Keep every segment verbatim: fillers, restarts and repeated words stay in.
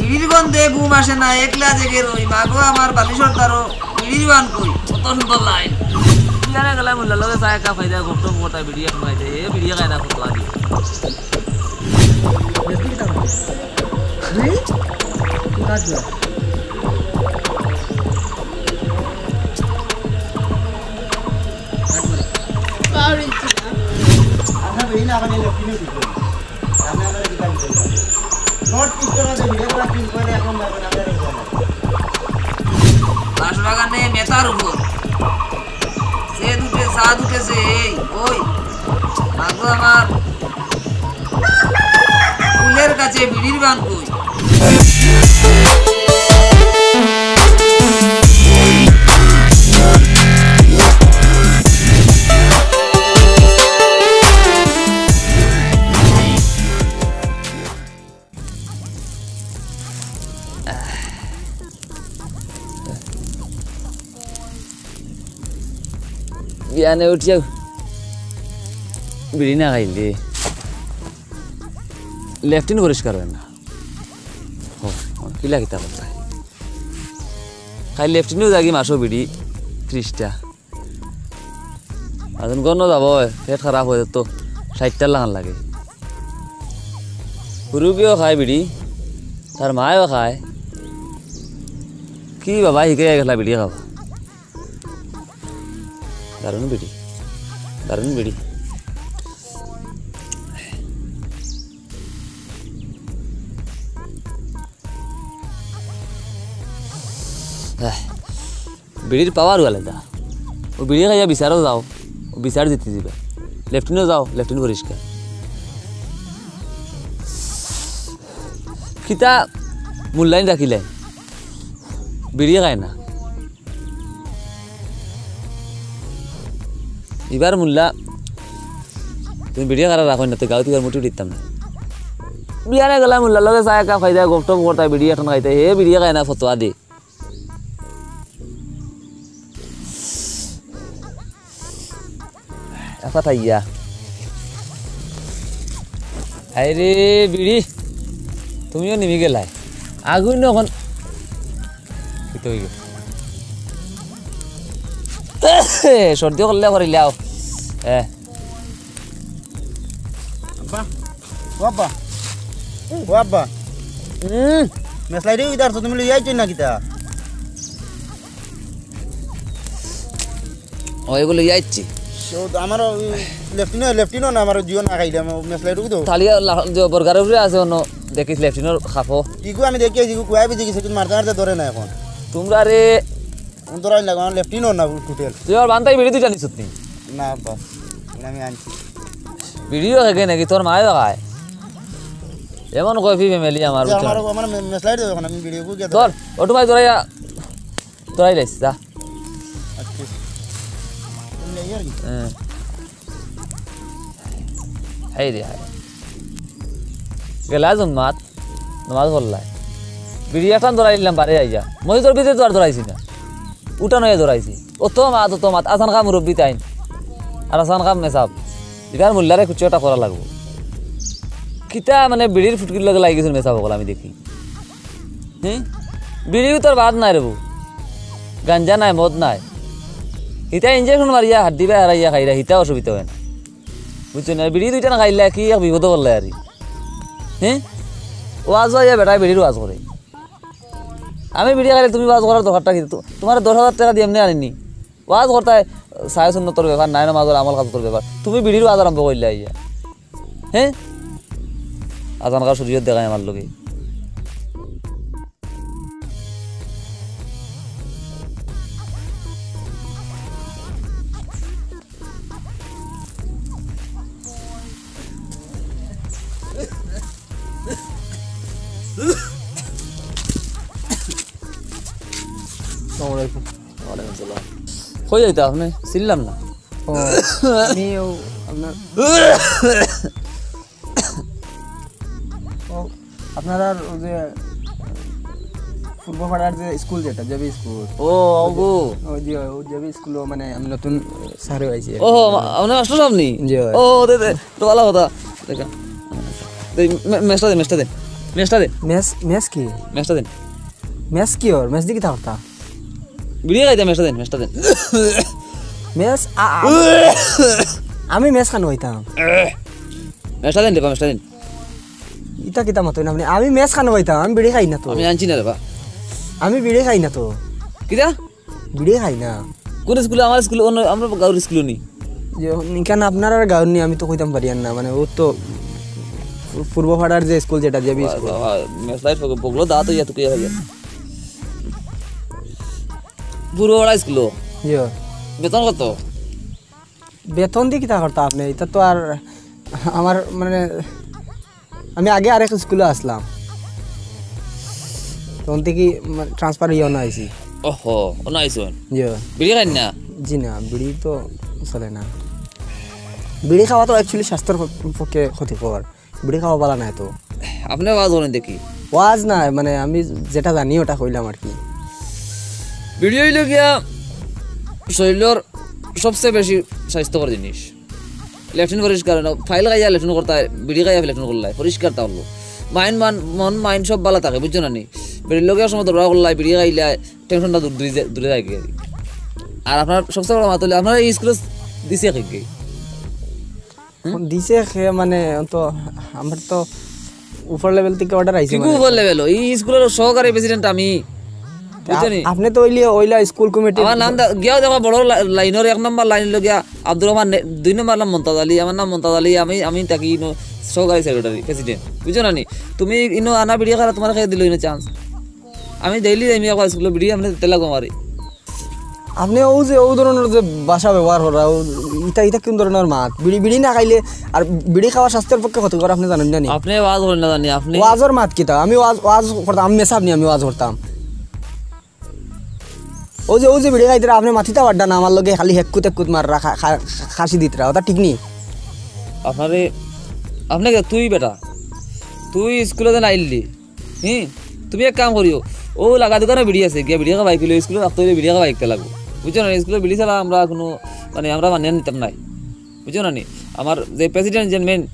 বিড়ির গন্ধে ঘুম আসে না, একলা জেগে রই। মাগো আমার বালিশর তারো, বিড়ির বান কই? কত সুন্দর লাইন। বিয়ানে গেলাম, মুল্লার লগে চা এক কাপ খাইতে, গপটপ করতে, বিড়ি এখন খাইতে, এ বিড়ি খায় না, কত লাগে। পাঁচশো টাকা নে মেথার উপর। সে দুটে, সা দুটেছে, এই, ওই, মাগো আমার ফুলের কাছে বিড়ির বান কই? বিয়ানে উঠিয়া বিড়ি না খাইলে লেট্রিন পরিষ্কার অয় না। ও, কিলা কিতা করতায়? খালি লেট্রিনও যাগি মাসো বিড়ি ত্রিশটা। এখন গণ যাব, পেট খারাপ অয় তো, ষাইটটার লাখান লাগে। হুরুগিও খায় বিড়ি, তার মায়ও খায়। কি বাবা হিকে গেলা বিড়ি খাওয়া? দারুণ বিড়ি, দারুণ বিড়ি। আহ, বিড়ির পাওয়ার আলাদা। ও বিড়ি খাইয়া বিচারও যাও, ও বিচার জিতি দিবা। লেট্রিনও যাও, লেট্রিন পরিষ্কার। কিতা মূল্যায়ন রাখিলে? বিড়ি খায় না। এবার মুল্লা, তুমি বিড়ি খারা রাখো না, তো গাঁও থেকে মুটি উঠিতাম না। বিয়ানে গেলাম মুল্লার লগে চা এক কাপ খাইতে, গপটপ করতে, বিড়ি এখন খাইতে, হে বিড়ি খায় না, ফতোয়া দে। আচ্ছা, থাইয়া। আরে বিড়ি, তুমিও নিমি গেলায়। আগুন এখন কিতা অইগেল? সর্দি করলে করিলাও। এ। আব্বা, ও আব্বা, ও আব্বা। হুম। মেসলাইরে ইদার তো তুমি লইয়া আইছো না কিতা? ও, এগুলো লইয়া আইছি। সে তো আমার ওই লেফটিনো, লেফটিনো না, আমার জিও না খাইলাম, ও মেসলাইটুকু তো। থালিয়া লা-, যে বর্গার উপরে আছে অন্য, দেখিস লেফটিনোর খাফো। ইগু আমি দেখি আইছি, ইগু কুয়াই বেজে গেছে, কিন্তু মারতে মারতে ধরে না এখন। তোমরা রে। আমি ধরাই লাগবো, আমার লেফটিনো না টুটেল। তুই আমার বান্তাই বিড়ি দুইটা নিছত নি? না আব্বা, এটা আমি আনছি। বিড়িও খাগে নাকি? তোর মায়েও খায়। এমন কফি ফ্যামিলি আমার, যে বুঝছো? আমার, আমার মে-, মেসলাইট দেবে এখন, আমি বিড়ি কুকে চল, অটো ভাই ধরাইয়া, ধরাই লাইস, যা। আচ্ছা। তুমি এই আর কি? হ্যাঁ। হায় রে হায়। গেলা জুম্মাত, নামাজ পড়লায়। বিড়ি একখান ধরাই নিলাম বারে আইয়া। মসজিদর ভিতরে তো আর ধরাইছি না। উঠানো হয়ে ধরাইছি। অত মাত, অত মাত। আসান খা মুরব্বি তাইন। আর আসান খা মেসাব। এবার মুল্লারে কিছু একটা করা লাগবো। কিতা মানে বিড়ির ফুটকির লগে লাগি গেছে মেসাব অকল আমি দেখি। হুম? বিড়িও তোর বাদ নাই রে বউ। গাঞ্জা নাই, মদ নাই। হিতা ইঞ্জেকশন মারিয়া হাড্ডি বায় হারাইয়া খাইরা, হিতা অসুবিধা অয় না। বুঝছো না? বিড়ি দুইটা না খাইলে কি এক বিপদো পড়লে আর কি। হুম? ওয়াজ অইয়া বেটায় বিড়ির ওয়াজ করে। আমি বিড়ি খাইলে তুমি ওয়াজ করার দরকারটা কি? তো-, তোমার দশ হাজার টেকা দিয়া এমনে আনিনি। ওয়াজ করতায় সায় সুন্নতর ব্যাপার, নাই নামাজর আমল কাজর ব্যাপার। তুমি বিড়ির ওয়াজ আরম্ভ করলে আইয়া। হ্যাঁ? আজান কার শরীয়ত দেখায় আমার লগে। আসসালামু আলাইকুম। ওয়ালাইকুম আসসালাম। কই যাইতা আপনি? চিনলাম না। ও, আমি ও আপনার ও, আপনার আর ওই যে পূর্ব পাড়ার যে স্কুল যেটা, জেবি স্কুল। ও, ওগো। ওই যে, ওই জেবি স্কুলও মানে আমি নতুন স্যারও আইছি আর কি। ও, মা-, আপনার মাস্টার সাহেব নি? জি, ভাই। ও, দে, দে, তো ভালো কথা। দেখা। এই মে-, মেসটা দে, মেসটা দে। মেসটা দেন। মেস, মেস কি? মেসটা দেন। মেস কিওর? মেস দি কিতা করতা? বিড়ি খাইতাম, মেসটা দেন, মেসটা দেন। মেস, আ-, আ-, আমি মেস খানো খাইতাম। মেসটা দেন রে বা, মেসটা দেন। ইতা কিতা মাতইন আপনে? আমি মেস খানো খাইতাম, আমি বিড়ি খাই না তো। আমি আনছি না রে বা। আমি বিড়ি খাই না তো। কিতা? বিড়ি খাই না। কোন স্কুলো? আমার স্কুলো, অন্য, আমরা গাঁওর স্কুলো নি। যে, নিকান আপনারার গাঁওর নি, আমি তো কইতাম পারিয়ার না, মানে, ও তো পূর্ব পাড়ার যে স্কুল, যেটা যে বাবা, স্কুল। বাবা, মেসলাইট বগলো দাঁত ইয়া তুকে ইয়া। পূর্ব পাড়া স্কুলো। ইয়া। বেতন কত? বেতন দি কিতা করতা আপনে? ইতা তো আর আমার, মানে, আমি আগে আরেক স্কুলো আছলাম, তখন থাকি, মানে, ট্রান্সফার অইয়া অনো আইছি। ওহো, অনো আইছইন। জি। বিড়ি খাইন না? জি না, বিড়ি তো চলে না। বিড়ি খাওয়া তো actually স্বাস্থ্যর প-, পক্ষে ক্ষতিকর। বিড়ি খাওয়া ভালা নায় তো। আপনে ওয়াজ করইন দেখি। ওয়াজ নায়, মানে, আমি যেটা জানি ওটা কইলাম আর কি। বিড়ি অইলো গিয়া শরীলর সবচেয়ে বেশি স্বাস্থ্যকর জিনিস। লেট্রিন পরিষ্কার অয় না, ফাইল খাইয়া লেট্রিন করতায়, বিড়ি খাইয়া লেট্রিন করলায়, পরিষ্কার তা অইলো। মাইন্ড, মান, মন, মাইন্ড সব ভালা থাকে, বুঝছো না নি? বিড়ির লগে সময় দরবার করলায়, বিড়ি খাইলায়, টেনশনটা দূর, দূরে, দূরে যায় গিয়া। আর আপনার সবচেয়ে বড় মাত অইলো, আপনার এই স্কুলো দিছে কে? হুম? দিছে কে মানে, তো আমার তো উপর লেভেল থাকি অর্ডার আইছে, কিগু মানে। উপর লেভেল? এই স্কুলর সহকারী প্রেসিডেন্ট আমি। বুঝছো নি? আপনে তো অইলে, অইলা স্কুল কমিটি। আমার নাম দা-, গিয়াও দেখবা বড় লা-, লাইনর এক নম্বর লাইন অইলো গিয়া আব্দুর রহমান, নে-, দুই নম্বর নাম মন্তাজ আলী, আমার নাম মন্তাজ আলী, আমি, আমি থাকি ইনো সহকারী সেক্রেটারি, প্রেসিডেন্ট। বুঝছো না নি? তুমি ইনো আনা বিড়ি খারা তোমার খেয়ে দিল ইনো চান্স। আমি ডেইলি যাইমি একবার স্কুলো বিড়ি, আপনে তেলা গমারি। আপনে অউ যে, অউ ধরনর যে ভাষা ব্যবহার করা, অউ ইতা, ইতা কোন ধরনর মাত? বিড়ি, বিড়ি না খাইলে, আর বিড়ি খাওয়া স্বাস্থ্যর পক্ষে ক্ষতিকর, আপনে জানইন না নি? আপনে ওয়াজ করইন না জানি, আপনে ওয়াজর মাত কিতা? আমি ওয়াজ, ওয়াজ করতাম, আমি মেসাব নি, আমি ওয়াজ করতাম। অউ যে, অউ যে বিড়ি খাইতরা, আপনে মাতিতা পাররা না, আমার লগে খালি হেক্কুত হেক্কুত মাররা, খা-, খা-, খাসি দিতরা, ওটা ঠিক নি? আপনারে, আপনে কে, তুই বেটা, তুই স্কুলো যে নাইলি, হুম, তুমি এক কাম করিও, অউ লাগা দোকানো বিড়ি আছে, গিয়া বিড়ি খাবাই কিলো, স্কুলো রাখতে অইলে বিড়ি খাবাই একটা লাগবো, বুঝছো না? স্কুলো বিড়ি ছাড়া আমরা কোনো, মানে, আমরা মানিয়া নিতাম নায়, বুঝছো না নি? আমার যে প্রেসিডেন্ট, যে মেইন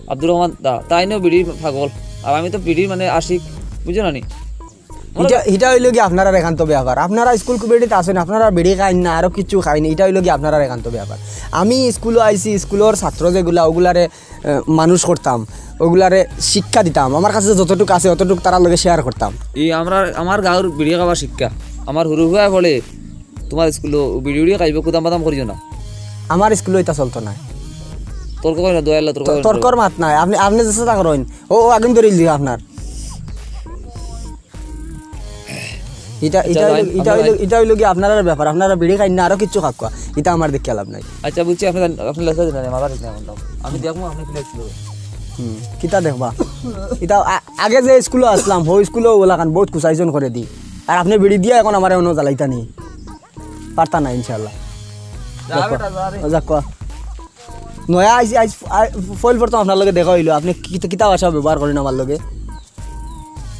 আব্দুর রহমান দা, তাইনও বিড়ির পাগল, আর আমি তো বিড়ির, মানে, আশিক, বুঝছো না নি? ইটা, ইটা অইলো গিয়া আপনারার একান্ত ব্যাপার। আপনারা স্কুল কমিটিত আছইন, আপনারা বিড়ি খাইন না, আরো কিচ্ছু খাইন, ইটা অইলো গিয়া আপনারার একান্ত ব্যাপার। আমি স্কুলো আইছি, স্কুলর ছাত্র যেগুলা, ওগুলারে, আহ, মানুষ করতাম, ওগুলারে শিক্ষা দিতাম। আমার কাছে যতটুক আছে, অতটুক তারার লগে শেয়ার করতাম। ই আমরা, আমার গাঁওর বিড়ি খাওয়া শিক্ষা, আমার হুরু হুয়া বলে, তোমার স্কুলো বিড়ি উড়ি খাইবো, কুদাম বাদাম করিও না। আমার স্কুলো ইটা চলতো না। তর্ক করিও না, দোয়া আল্লাহ, তর্ক তো-, করিও না। তর্কর মাত নাই। আপনে, আপনে যে চেষ্টা করইন, ও, ও আগুন ধরিল দিও আপনার। ইটা, ইটা ইটা অইলো, লাইন, ইটা আপনার অইলো, লাইন। ইটা অইলো গিয়া আপনারার ব্যাপার। আপনারা বিড়ি খাইন না, আরো কিচ্ছু খাউক্কা। ইটা আমার দেখিয়া লাভ নাই। আচ্ছা, বুঝছি, আপনে জান-, আপনে লেখা দিন, আমার ঠিক নাই, আমার নাম। আমি দেখমু, আপনে কি লেখছিল। হুম, কিতা দেখবা? ইটা আ-, আগে যে স্কুলো আছলাম, হউ স্কুলো ওলাখান বউত কুচাইজন করে দি। আর আপনে বিড়ি দিয়া এখন আমারে অনো জ্বালাইতা নি। পারতা না, ইনশাআল্লাহ। যা যাক বেটা, যা রে। যাক কোয়া। নয়া আইছি, আইজ, আই, ফইল পড়তাম আপনার লগে দেখা অইলো। আপনে কি, কিতা ভাষা ব্যবহার করইন আমার লগে?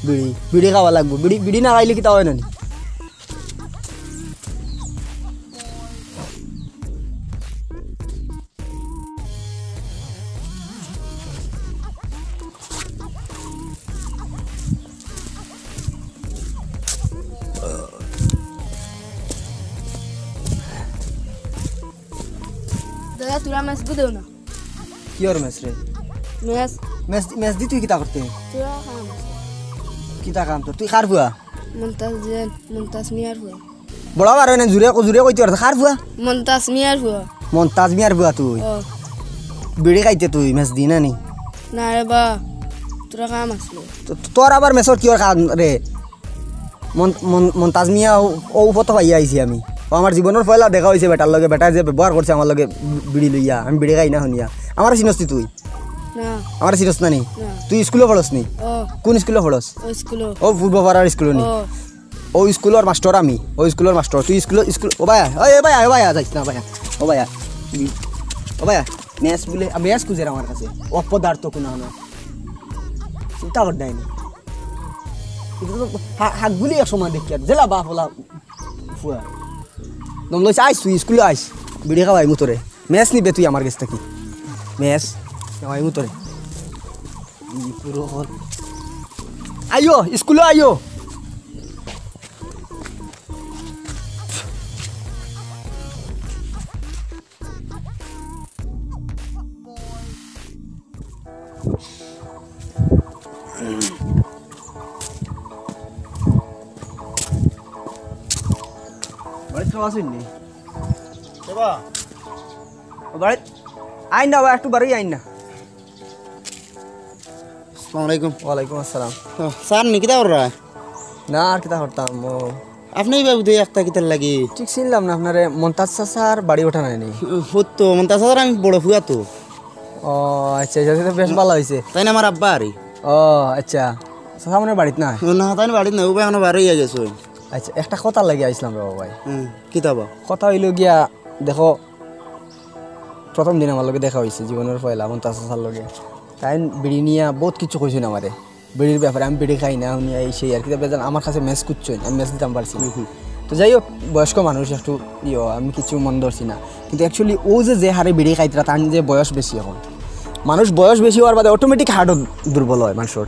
বিড়ি, বিড়ি খাওয়া লাগবো। বিড়ি, বিড়ি না খাইলে কিতা অয় না নি? দাদা, তোরা মেস গু দেও না। কিয়র মেস রে? মেস। মেস দি, মেস দি তুই কিতা করতে? তোরা কাম। কিতা কাম তোর? তুই কার ফুয়া? মন্তাজ জেন, মন্তাজ মিয়ার ফুয়া। বড় বার অয় না, জুরে, জুরে কইতে পারছ, কার ফুয়া? মন্তাজ মিয়ার ফুয়া। মন্তাজ মিয়ার ফুয়া তুই? ও। বিড়ি খাইতে তুই মেস দি না নি? না রে বা, তোরা কাম আসলো। তো, তোর আবার মেসর কিয়র কাম রে? মন-, মন-, মন্তাজ মিয়া ও, ও ফটো পাইয়া আইছি আমি। ও আমার জীবনর পয়লা দেখা অইছে বেটার লগে, বেটায় যে ব্যবহার করছে আমার লগে বি-, বিড়ি লইয়া, আমি বিড়ি খাই না হুনিয়া। আমারে চিনস নি তুই? না। আমারে চিনস না নি? না। তুই স্কুলো পড়স নি? ও। কোন স্কুলো পড়স? ও স্কুলো। ও পূর্ব পাড়ার স্কুলো নি? ও। ও স্কুলর মাস্টর আমি, ও স্কুলর মাস্টর। তুই স্কুলো, স্কুল, ও ভাইয়া, ওই, এ ভাইয়া, এ ভাইয়া, যাইস না ভাইয়া। ও ভাইয়া, ও ভাইয়া, মেস বুলে, মেস খুঁজের আমার কাছে। অপদার্থ কোনো হলো। চিন্তা কর দেয়নি। কিন্তু তো হা-, হাতগুলি এক সময় দেখি আর, জেলা বাপ ওলা ফুয়া। দম লইছে, আইস তুই স্কুলো আইস। বিড়ি খাওয়াই মুতরে। মেস নিবে তুই আমার কাছ থাকি। মেস, খাওয়াই মুতরে। পুরো হল। আইও, স্কুলো আইও। বাড়িত কেউ আছইন নি? ও বাড়িত আইন না বা, একটু বারই আইন না। আসসালামু আলাইকুম। ওয়ালাইকুম আসসালাম। ও, স্যার নি, কিতা কররা? না, আর কিতা করতাম, ও। আপনে ইবা বুঝে একটা কিতার লাগি? ঠিক চিনলাম না আপনারে, মন্তাজ চাচার বাড়ি ওঠা নায়নি? হুত্তো, মন্তাজ চাচার আমি বড় ফুয়া তো। ও, আচ্ছা, আচ্ছা, তো বেশ ভালা অইছে। তাইন আমার আব্বা আরি। ও, আচ্ছা। চাচা মনে অয় বাড়িত না? না, তাইন বাড়িত না, উবায় এখনো বার অইয়া গেছে। আচ্ছা, একটা কথার লাগি আইছলাম রে বাবা ভাই। হুম, কিতা বা? কথা অইলো গিয়া, দেখো, প্রথম দিন আমার লগে দেখা অইছে, জীবনর পয়লা, মন্তাজ চাচার লগে। তাইন বিড়ি নিয়া বউত কিছু কইছইন আমারে। বিড়ির ব্যাপারে আমি বিড়ি খাই না, হুনিয়া এই সেই আর কি, তবে জান আমার কাছে ম্যাচ করছইন, আমি ম্যাচ দিতাম পারছি না। হুম, হুম। তো যাই হোক, বয়স্ক মানুষ একটু ইয়ো, আমি কিছু মন ধরছি না। কিন্তু actually ও যে, যে হারে বিড়ি খাইতরা, তান যে বয়স বেশি এখন। মানুষ বয়স বেশি অওয়ার বাদে automatic heart দুর্বল অয় মানুষর।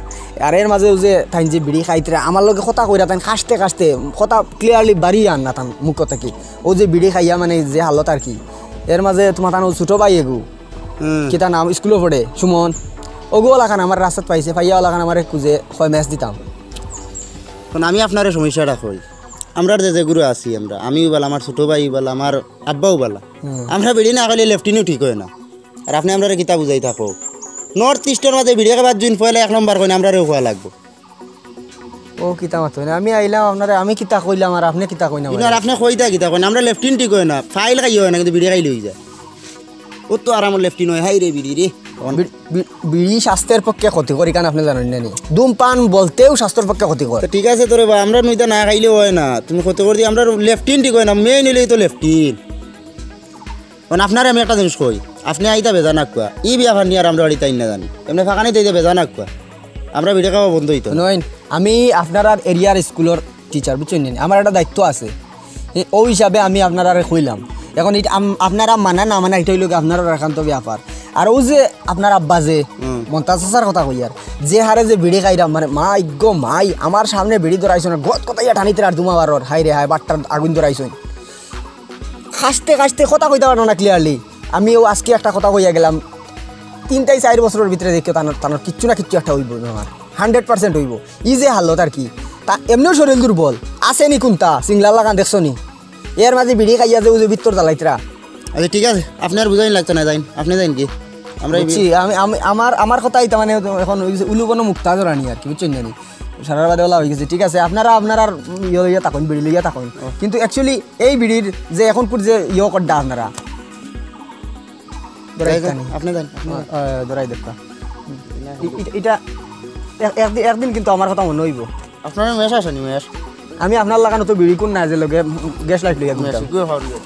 আর এর মাঝে ও যে তাইন যে বিড়ি খাইতরা, আমার লগে কথা কইরা, তাইন কাশতে কাশতে কথা clearly বারই আর না তান মুখ থাকি। ও যে বিড়ি খাইয়া মানে যে হালত আর কি। এর মাঝে তুমার তান ও ছোট ভাই এগু, হুম। কিতা নাম, স্কুলো পড়ে, সুমন। ওগু অলাখান আমার রাস্তাত পাইছে, পাইয়া অলাখান আমারে খুঁজে, কয় ম্যাচ দিতাম। এখন আমি আপনারে সমস্যাটা কই, আমরার যে যেগুলো আছি আমরা, আমিও বালা, আমার ছোট ভাই বালা, আমার আব্বাও বালা। হুম। আমরা বিড়ি না খাইলে লেফটিনও ঠিক অয় না। আর আপনে আমরারে কিতা বুঝাই থাকো? North East-র মাঝে বিড়ি খাবার জুন পয়লা এক নম্বর কইন, আমরারেও খাওয়া লাগবো। ও কিতা মাতো না, আমি আইলাম আপনারে, আমি কিতা কইলাম আর আপনে কিতা কইন না? আর আপনে কইতা কিতা কইন? আমরা লেফটিন ঠিক অয় না, ফাইল খাইয়া অয় না, কিন্তু বিড়ি খাইলে অইযায়। ও তো আর আমার লেফটিন অয়, হায় রে বিড়ি রে। বিড়ি, বিড়ি, বিড়ি স্বাস্থ্যের পক্ষে ক্ষতিকর, ইখান আপনে জানইন না নি? ধূমপান বলতেও স্বাস্থ্যের পক্ষে ক্ষতিকর। তো ঠিক আছে তো রে বা, আমরা নইতা না খাইলে অয় না, তুমি ক্ষতিকর দি, আমরা লেফটিন ঠিক অয় না, main অইলে তো লেফটিন। এখন আপনারে আমি একটা জিনিস কই, আপনে আইতা বেজার না কুয়া, ই ব্যাপার নিয়া আর আমরা বাড়িত আইন না জানি, এমনে ফাঁকা নিতে আইতা বেজার না কুয়া, আমরা বিড়ি খাওয়া বন্ধ অইতো না। নইন, আমি আপনারার এরিয়ার স্কুলর টিচার, বুঝছইন নি? আমার একটা দায়িত্ব আছে। এ, ও হিসাবে আমি আপনারারে কইলাম। এখন ইটা আম-, আপনারা মানা না মানা, ইটা অইলো গি আপনারার একান্ত ব্যাপার। আর ও যে আপনার আব্বা যে হুম। মন্তাজ চাচার কথা কইয়ার, যে হারে যে বিড়ি খাইরা, মানে, মাই গো মাই, আমার সামনে বিড়ি ধরাইছইন, গত কথাইয়া টানিতে আর ধুমা বারর, হায় রে হায়, বাট্টার আগুন ধরাইছইন। কাশতে কাশতে কথা কইতা পাররা না clearly। আমি ও আজকে একটা কথা কইয়া গেলাম, তিন তাই চাইর বছরর ভিতরে দেখিও তানর, তানর কিচ্ছু না কিচ্ছু একটা অইবো বেমার, hundred percent অইবো। ই যে হালত আর কি, তা এমনেও শরীর দুর্বল, আছে নি কুনতা, সিংলার লাখান দেখছো নি? এর মাঝে বিড়ি খাইয়া যে ও যে ভিতর জ্বালাইতরা। আচ্ছা ঠিক আছে, আপনে আর বুঝাইন লাগতো না, যাইন, আপনে যাইন কি? আমরা এই বুঝছি, আমি, আমি, আমার, আমার কথা ইতা মানে এখন অই গেছে উলুবনো মুক্তা ধরানি আর কি, বুঝছইন নি? সারার বাদে ওলা অই গেছে, ঠিক আছে, আপনারা, আপনারা ইয়ে লইয়া থাকইন, বিড়ি লইয়া থাকইন। ও। কিন্তু actually এই বিড়ির যে এখন পুর যে ইয়ে করডা আপনারা, ধরাই যাইন, যাইন, থানি। আপনে যাইন, আপনে যাইন। আহ, আহ, ধরাই দেখা। না, ই-, ই-, ইটা এক-, একদিন, একদিন কিন্তু আমার কথা মনো অইবো। আপনার মেশ আছে নি, মেশ? আমি আপনার লাখান তো বিড়ি কুন না যে লগে গ্যাস লাইট লইয়া মেশ ঘুরতাম। গুলো খাওয়া দিয়ে।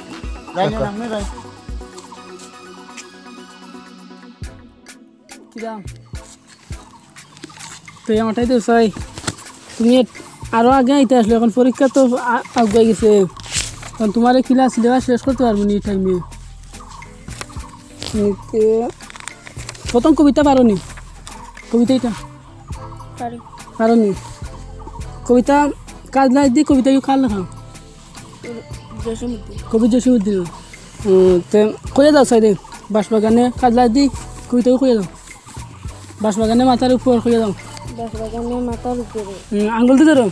যাইন, যাইন, আচ্ছা। আপনে যাইন। কিরাম? তো এই আমারটাই তো চাই। তুমি এক-, আরো আগে আইতে আসলে, এখন পরীক্ষা তো আ-, আগুয়াই গেছে। এখন তুমার এই ক্লাস সিলেবাস শেষ করতে পারবো নি এই টাইমে। উম, তে প্রথম কবিতা পারো নি? কবিতা ইটা? পারি। পারো নি? কবিতা কাজলা দিদি, কবিতা ইউ কার লেখা? জসিমউদ্দিন। কবি জসিমউদ্দিন। উম, তে কইয়া যাও সাইডে। বাঁশবাগানে কাজলা দিদি, কবিতা ইউ কইয়া যাও। বাঁশবাগানে মাথার উপর কইয়া যাও। বাঁশবাগানে মাথার উপরে। উম, আঙ্গুল দি ধরো।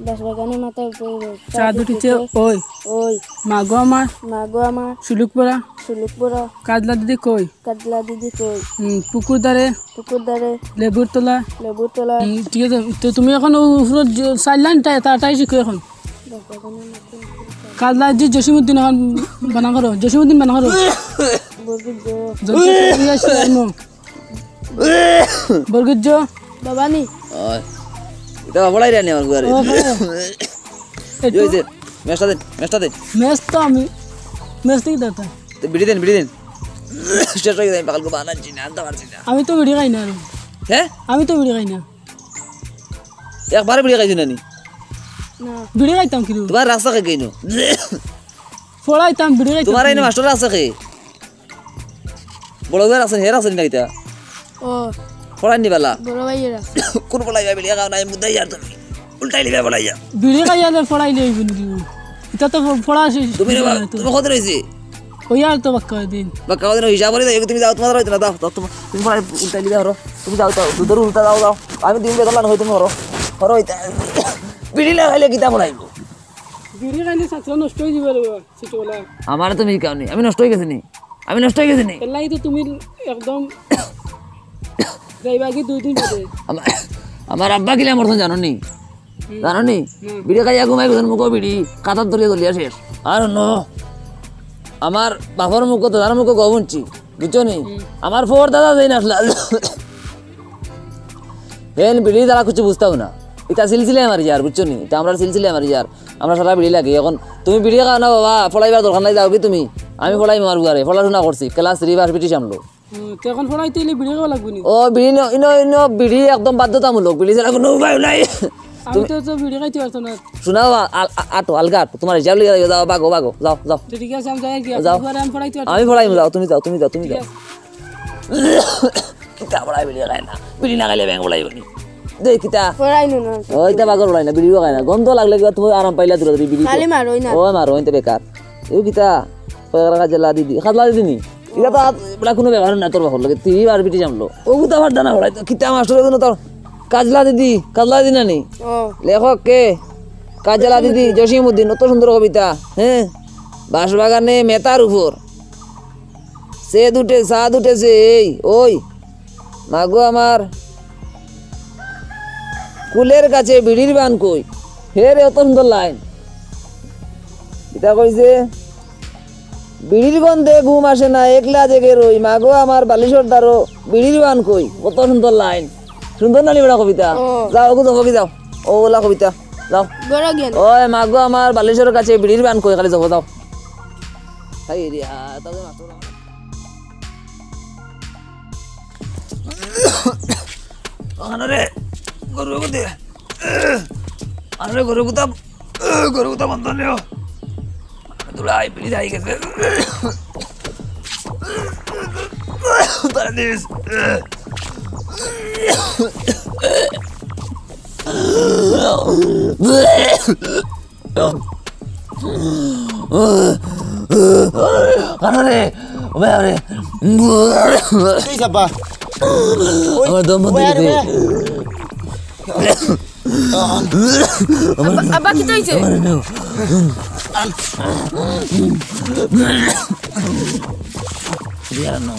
বাঁশবাগানে মাথার উপরে। চাঁদ উঠিছে ওই। ওই। মা গো আমার। মা গো আমার। শুলুক পরা। শুলুক পরা। কাজলা দিদি কই? কাজলা দিদি কই? উম, পুকুর ধারে। পুকুর ধারে। লেবুর তলা। লেবুর তলা। উম, ঠিক আছে, তো তুমি এখন ও উপরে যে চার লাইন তাই, তা-, তাই শিখো এখন। বাঁশবাগানে মাথার উপরে। কাজলা দিদি জসিমউদ্দিন এখন বানা করো, জসিমউদ্দিন বানা করো। বরগীত গ। জসিমউদ্দিন আসছে, এমন। বরগীত জ। বাবা নি। ওই। ইটা বাবা লাই রানি আমার ঘরে। ও, হ্যাঁ। একটু কি অইছে? মেশটা দেন, মেশটা দেন। মেশ তো আমি, মেশ থেকে দাও তো। তো বিড়ি দেন, বিড়ি দেন। শেষ অই গেছে, আমি পাগল কো বানাচ্ছি না, আনতে পারছি না। আমি তো বিড়ি খাই না আর। হ্যাঁ? আমি তো বিড়ি খাই না। একবারে বিড়ি খাইছো না নি? না। বিড়ি খাইতাম কিরু? তুমার রাস্তা খাই কেন? পড়াইতাম, বিড়ি খাইতাম তুমার এনে কিরু? মাস্টার আছে কে? বড় ভাই আছেন, হের আছেন না ইটা? ও। পড়াইনি বালা। বড় ভাইয়ের আছে। কোন পড়াইবা বিড়ি খাও নাই মুদাই আর তুমি। উল্টাই লিবা পড়াইয়া। বিড়ি খাইয়া লে পড়াইলে অইব নি? ইটা তো পড়া শেষ তুমি রে বা-, অইতো। তুমি কত রইছে? ওই আর তো বাক্কা দিন। বাক্কা দিন হিসাব করে যাও, তুমি যাও, তোমার রইতো না, দাও, দাও, তোমার, তুমি পড়াই উল্টাই লিবা, হরো। তুমি যাও, যাও, দুধর উল্টা দাও, দাও। আমি দিন বেতন লানো হই তুমি হরো। হরো ইটা। বিড়ি না খাইলে কিতা পড়াইব? বিড়ি খাইলে ছাত্র নষ্ট হয়ে যাবে রে বাবা। ছোটবেলা। আমারে তুমি শিখাওনি, আমি নষ্ট হয়ে গেছি নি? আমি নষ্ট হয়ে গেছি নি? এর লাগি তো তুমি একদম যাইবা কি দুই দিন বাদে। আমার, আমার আব্বা কিলা মরছইন জানো নি? হুম। জানো নি? হুম। বিড়ি খাইয়া ঘুমাই গেছইন, মুখো বিড়ি, কাতার ধরিয়া জ্বলিয়া শেষ। আর ন, আমার বাপর মুখো, দাদার মুখো গপ হুনছি, বুঝছো নি? হুম। আমার ফোর দাদা যেইন আছলা, হেন বিড়ি তারা কিছু বুঝতাও না। ইটা সিলসিলা মারি যার, বুঝছো নি? ইটা আমরা সিলসিলা মারি যার। আমরা সারা বিড়ি লাগি। এখন তুমি বিড়ি খাও না বাবা, পড়াইবার দরকার নাই, যাও কি তুমি? আমি পড়াই মারবো আরে, পড়াশোনা করছি, ক্লাস থ্রি পাস ব্রিটিশ আমলো। হুম, তো এখন পড়াইতে হইলে বিড়ি খাওয়া লাগবে নি? ও, বিড়ি ন-, ইনো, ইনো বিড়ি একদম বাধ্যতামূলক, বিড়ি ছাড়া কোনো উপায় নাই। আমি তো, তো বিড়ি খাইতে পারতো না। শোনাও, আ-, আ-, আটো, আলগা আটো, তোমার হিসাব লিখে যাও, ভাগো, ভাগো, যাও, যাও। তো ঠিক আছে, আমি যাই আর কি, যাও। পরে আমি পড়াইতে পারতো আমি না। পড়াইমু, যাও, তুমি যাও, তুমি যাও, তুমি ঠিক যাও। আছে। কিতা পড়াই বিড়ি খায় না? বিড়ি না খাইলে ব্যাঙ পড়াইব নি? দে কিতা? পড়াই নো না। ওই তো বাগর পড়াই না, বিড়িও খায় না। গন্ধ লাগলে কিবা তুমি আরাম পাইলা দূরে দূরে বিড়ি খালি খাও। মারোই না। ও মারো, ওইতে বেকার। এও কিতা? পয়লা কাজলা দিদি, কাজলা দিদি নি? ইটা তো আর, ইটা কোনো ব্যবহার না তোর বাপর লগে। তুই আর বিটি জানলো। ও গুতা ফাড্ডা না পড়াই তো। কিতা মাস্টর এগুলো তোর? কাজলা দিদি, কাজলা দিদি নানি? ও। লেখক কে? কাজলা দিদি, জসিমউদ্দিন, অত সুন্দর কবিতা। হ্যাঁ? বাঁশবাগানে মেতার উপর। সে দুটে, সা দুটে সে, এই, ওই। মাগো আমার। কুলের কাছে বিড়ির বান কই? হে রে, অত সুন্দর লাইন। কিতা কইছে? বিড়ির গন্ধে ঘুম আসে না, একলা জেগে রই। মাগো আমার বালিশর দারো, বিড়ির বান কই? কত সুন্দর লাইন। সুন্দর নানি বেটা কবিতা? ও। যাও, ওগু যাও, ওগু যাও। ও, ওলা কবিতা। যাও। বড় জ্ঞান। ওই মাগো আমার বালিশর কাছে বিড়ির বান কই? খালি যাও, যাও। হায় রে, হা, তবে মাস্টর আমার। ওখানে রে, গরু গুতে। আরে গরু গুতা, গরু গুতা বন্ধ নেও। দুলাই, বিড়ি যাই গেছে। তারা দিস। কানো রে? ও ভাই, আরে। তুই যাবা। ওই, আমার দম বন্ধ ওই, হয়ে আরে, গেছে। ওই। আব্বা, আব্বা, কিতা অইছে? আমার নেও। ইয়ার নো।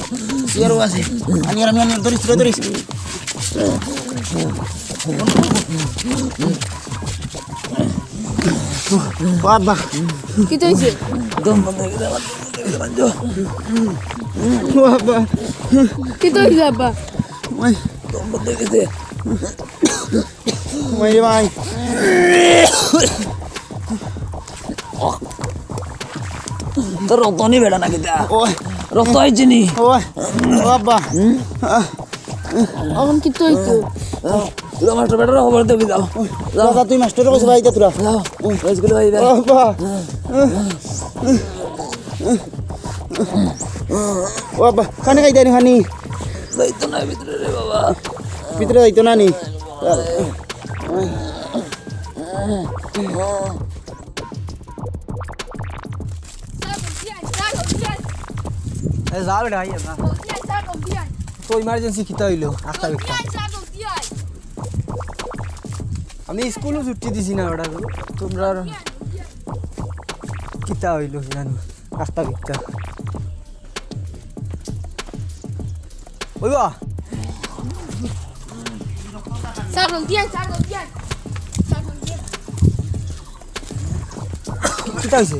ইয়ার আছে। আনি, আনি, আনি, ধরিস, ধরিস, ধরিস। ও আব্বা। কিতা অইছে? দম বন্ধ হয়ে গেছে আমার, দম বন্ধ হয়ে গেছে আমার। ও আব্বা। কিতা অইছে আব্বা? ওই। দম বন্ধ হয়ে গেছে। ওই রে ভাই। তোর রক্ত নি বেটা না কিতা? ওই। রক্ত আইছে নি? ওই। ও আব্বা। এখন কিতা অইতো? তোরা মাস্টর বেটারে খবর দিবি, যাও। যাও। দাদা, তুই মাস্টররে কইছ ভাই, তোরা। যাও। স্কুলে ভাই, ভাই। ও আব্বা। ও আব্বা, কানে খাই দেয় নি পানি? যাইতো না ভিতরে রে বাবা। ভিতরে যাইতো না নি? এ, যা বেটা, আইয়া যা। তো ইমার্জেন্সি কিতা অইলো? আস্তা ভিক্ষা। আমি স্কুলও ছুটি দিছি না বেটা, তোমরা আর কিতা অইলো জানো? আস্তা ভিক্ষা। ওই বা। স্যার, জলদি আয়, স্যার, জলদি আয়। স্যার, জলদি আয়। কিতা অইছে?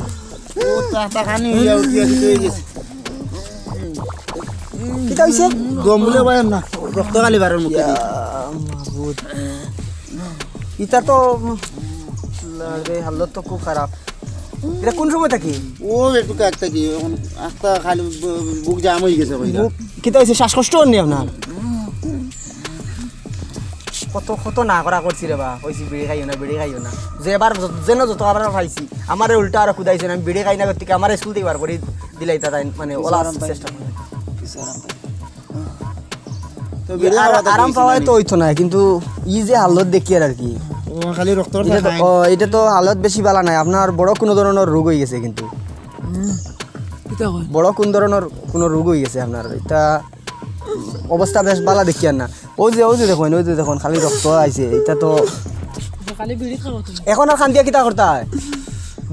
ও, তা, তা খানি হইয়া উঠি আছে, হয়ে গেছে। কিতা অইছে? গম বুলে পারেন না, রক্ত খালি বারোর মুখে ইয়া, দিয়ে। মাবুদ। ইতা তো, উম, রে, হালত তো খুব খারাপ। ইতা কোন সময় থাকি? ও একটু কাক থাকি, এখন আস্তা খালি বু-, বুক জাম হয়ে গেছে কইরা। বুক, কিতা অইছে? শ্বাসকষ্ট অর নি আপনার? কত, কত না করা করছি রে বা, কইছি বিড়ি খাইও না, বিড়ি খাইও না। যে এবার য-, যেন যত আবার পাইছি, আমারে উল্টা আরো কুদাইছে, আমি বিড়ি খাই না করতে আমারে স্কুল থেকে বার করে দিলাই তাই, মানে, কিছু ওলা আরাম পাই। চেষ্টা করে। কিছু আরাম পাই। তো বেরিয়ে আরা-, খাওয়া তো আরাম পাওয়ায় তো অইতো না, কিন্তু ই যে হালত দেখিয়ার আর কি। ও, খালি রক্ত ইটা তো, খায়। ও, ইটা তো হালত বেশি বালা নাই, আপনার বড় কুনু ধরনর রোগ অইগেছে কিন্তু। হুম। কিতা কয়? বড় কুন ধরনর কুনু রোগ অইগেছে আপনার, ইটা অবস্থা বেশ বালা দেখিয়ার না। অউ যে, অউ যে দেখইন, অউ যে দেখইন, খালি রক্ত আইছে, ইটা তো খালি বিড়ি খাও তুমি। এখন আর কান্দিয়া কিতা করতায়?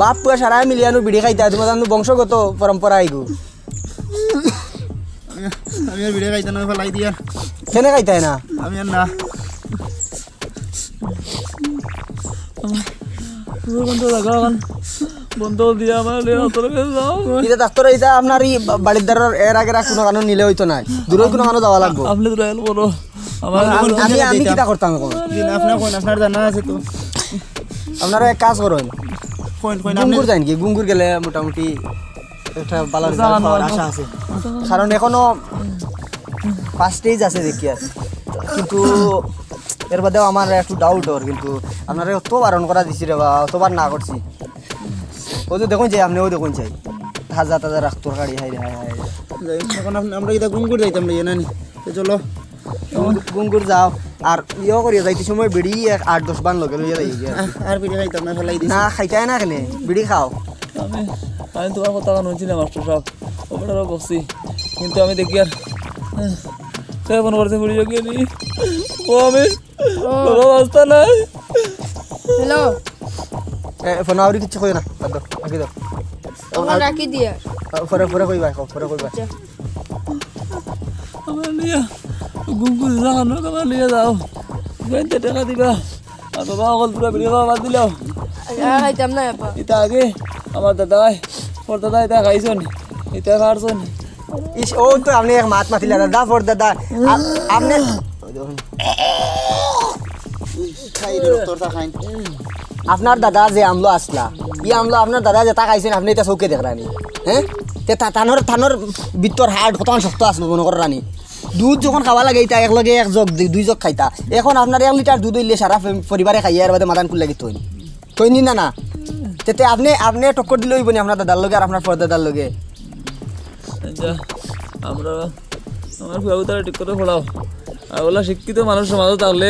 বাপ পুয়া সারায় মিলিয়া নু বিড়ি খাইতায়, তুমার জানো বংশগত পরম্পরা ইগু। আমি, আমি আর বিড়ি খাইতাম না, ফালাই দিয়া। কেনে খাইতায় না? আমি আর না। বন্ধ লাগা, বন্ধ দিয়া আমার লিয়া অত লোকে যাও। ইটা ডাক্তার, ইটা আপনার ই বা-, বাড়ির দ্বারার এর আগে আর কুনু কানো নিলে অইতো নায়, দূরই কুনু কানো যাওয়া লাগবো। আপনি তো রাইল করো। আমার আমি, আমি, আমি কিতা করতাম এখন? জি না, আপনি কইন, আপনার জানা আছে তো। আপনারা এক কাজ করইন। কইন, কইন, আপনি গুঙ্গুর যাইন কি? গুঙ্গুর গেলে মোটামুটি একটা ভালা result পাওয়ার আশা আছে। কারণ এখনো first stage আছে দেখিয়ার। কিন্তু এর বাদেও আমার একটু doubt অর, কিন্তু আপনারে অত বারণ করা দিছি রে বা, অতবার না করছি। অউ যে দেখইন যে আপনি, অউ দেখইন চাই। তাজা তাজা রক্তর কাড়ি, হায় রে হায়, হায় রে। যাই, এখন আপ-, আমরা ইটা গুঙ্গুর যাইতাম লইয়া নানি। তো চলো। গুঙ্গুর যাও। আর ইয়ে করিয়া যাইতে সময় বিড়ি এক আট দশ বান লগে লইয়া যাই গিয়া। আহ, আর বিড়ি খাইতাম না, ফালাই দিছি। না, খাইতায় না কেনে? বিড়ি খাও। আমি, আমি তুমার কথা কানো হুনছি না, মাস্টার সাব। অউ বেটারে বকছি। কিন্তু আমি দেখিয়ার, আহ, কে ফোন করছে, পুলিশ গিয়া নি। ও আমি, ও। বাবা, রাস্তা নাই। হ্যালো। এ, ফোন আউরি কিচ্ছু কইও না। বাদ দাও, রাখি দাও। ফোন রাখি দিয়া। আ, পরে, পরে কইবা, কও, পরে কইবা। আচ্ছা। আমার লিয়া, গুঙ্গুর যাও, আমার লিয়া যাও। ব্যাংকে টাকা দিবা। আর বাবা, অকল পুরা বিড়ি খাওয়া বাদ দিলাও। আর খাইতাম না, আপা। ইটা আগে আমার দাদায়, পর দাদায় ইটা খাইছইন, ইটা খাইছইন। ইস, অউ তো আপনি এক মাত মাতিলা, দাদা, পর দাদা। আ-, আপনি খাই রে, রক্তটা খাই। আপনার দাদা যে আমলো আসলা, ই আমলো আপনার দাদা যেটা খাইছইন, আপনি ইটা চউখে দেখরা নি? হ্যাঁ? তে তা-, তানর, তানর ভিতর হাড় কতখান শক্ত আসলো মনো কররা নি? দুধ যখন খাওয়া লাগে, ইটা এক লগে এক জগ, দুই, দুই জগ খাইতা। এখন আপনার এক লিটার দুধ অইলে সারা ফে-, পরিবারে খাইয়া এর বাদে মাদান খুললে কি থইন? থইনি না, না। তে, তে আপনি, আপনি টক্কর দিলে অইবো নি আপনার দাদার লগে আর আপনার পরদাদার লগে? আচ্ছা, আমরা, আমার ফুয়াগুতারে ঠিক করে পড়াও। আর অলা শিক্ষিত মানুষ সমাজো থাকলে,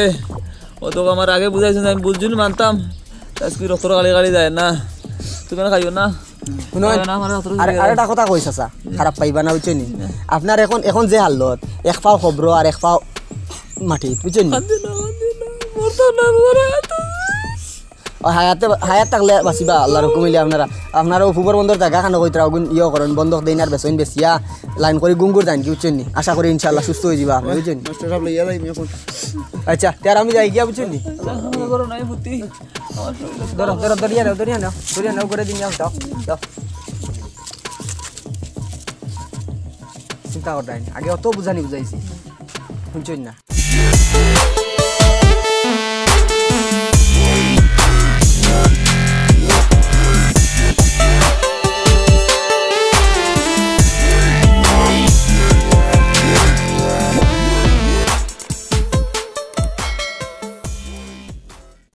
অত আমার আগে বুঝাইছইন, আমি বুঝছইন মানতাম। আজকে রক্তর কাড়ি কাড়ি যায় না। তুমি আর খাইও না। হুনো, খাইও না, আমার রক্তর আর, কাড়ি যায়। আর একটা কথা কই চাচা, খারাপ পাইবা না, বুঝছইন নি? না। আপনার এখন, এখন যে হালত, এক পাও কবরো আর এক পাও মাটিত, বুঝছইন নি? কান্দি না, কান্দি না, মরতাম না, মরে যেতাম। ও হায়াতে, হায়াত থাকলে বাঁচিবা, আল্লাহর হুকুম অইলে আপনারা, আপনারা অউ ফুবর বন্দর জাগা খানো কইতরা, অগুন ইয়ে করইন, বন্ধক দেইন আর বেচইন, বেচিয়া লাইন করি গুঙ্গুর যাইন কি, বুঝছইন নি? আশা করি ইনশাআল্লাহ সুস্থ অইযিবা আপনি, বুঝছইন নি? মাস্টার সাব লইয়া যাই আমি এখন। আচ্ছা, তে আর আমি যাই গিয়া, বুঝছইন নি? আমার ঘরে নাই বুদ্ধি। ধরো, ধরো, ধরিয়া নেও, ধরিয়া নেও, ধরিয়া নেও, করে দিন, যাও, যাও, যাও। চিন্তা করতায় না, আগে অত বুঝানি বুঝাইছি, শুনছইন না।